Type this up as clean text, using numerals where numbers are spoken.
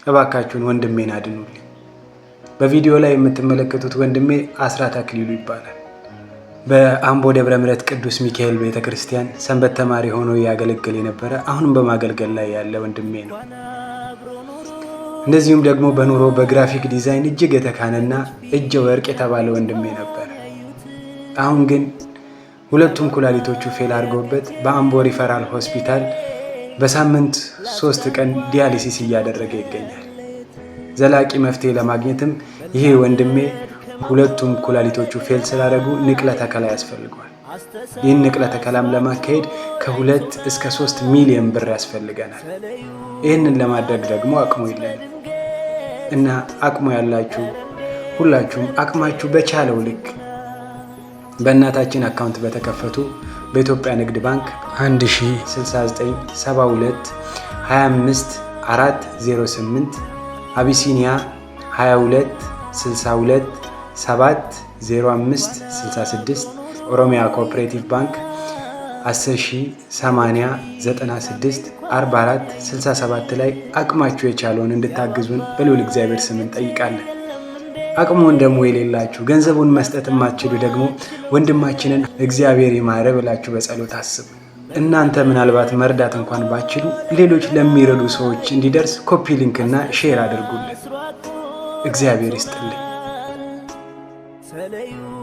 እባካችሁን ወንድሜን አድኑልኝ። በቪዲዮ ላይ የምትመለከቱት ወንድሜ አስራት አክሊሉ ይባላል። በአምቦ ደብረ ምሕረት ቅዱስ ሚካኤል ቤተክርስቲያን ሰንበት ተማሪ ሆኖ እያገለገለ የነበረ፣ አሁንም በማገልገል ላይ ያለ ወንድሜ ነው። እንደዚሁም ደግሞ በኑሮ በ graphic design እጅግ የተካነና እጀ ወርቅ የተባለ ወንድሜ ነበር። አሁን ግን ሁለቱም ኩላሊቶቹ fail አድርገውበት በአምቦ ሪፈራል ሆስፒታል በሳምንት 3 ቀን dialysis እያደረገ ይገኛል። ዘላቂ መፍትሄ ለማግኘትም ይሄ ወንድሜ ሁለቱም ኩላሊቶቹ fail ስላደረጉ ንቅለ ተከላ ያስፈልገዋል። ይህን ንቅለ ተከላም ለማካሄድ ከ2 እስከ 3 ሚሊዮን ብር ያስፈልገናል። ይህንን ለማድረግ ደግሞ አቅሙ የለንም እና አቅሙ ያላችሁ ሁላችሁም አቅማችሁ በቻለው ልክ በእናታችን account በተከፈቱ በኢትዮጵያ ንግድ ባንክ 1069 72 25 408፣ አቢሲኒያ 22 62 7 05 66፣ ኦሮሚያ ኮኦፕሬቲቭ ባንክ 10 80 96 44 67 ላይ አቅማችሁ የቻለውን እንድታግዙን በልዑል እግዚአብሔር ስም እንጠይቃለን። አቅሙን ደግሞ የሌላችሁ፣ ገንዘቡን መስጠት የማትችሉ ደግሞ ወንድማችንን እግዚአብሔር ይማረ ብላችሁ በጸሎት አስቡ። እናንተ ምናልባት መርዳት እንኳን ባትችሉ ሌሎች ለሚረዱ ሰዎች እንዲደርስ copy link እና share አድርጉልን። እግዚአብሔር ይስጥልኝ። ሰለዩ።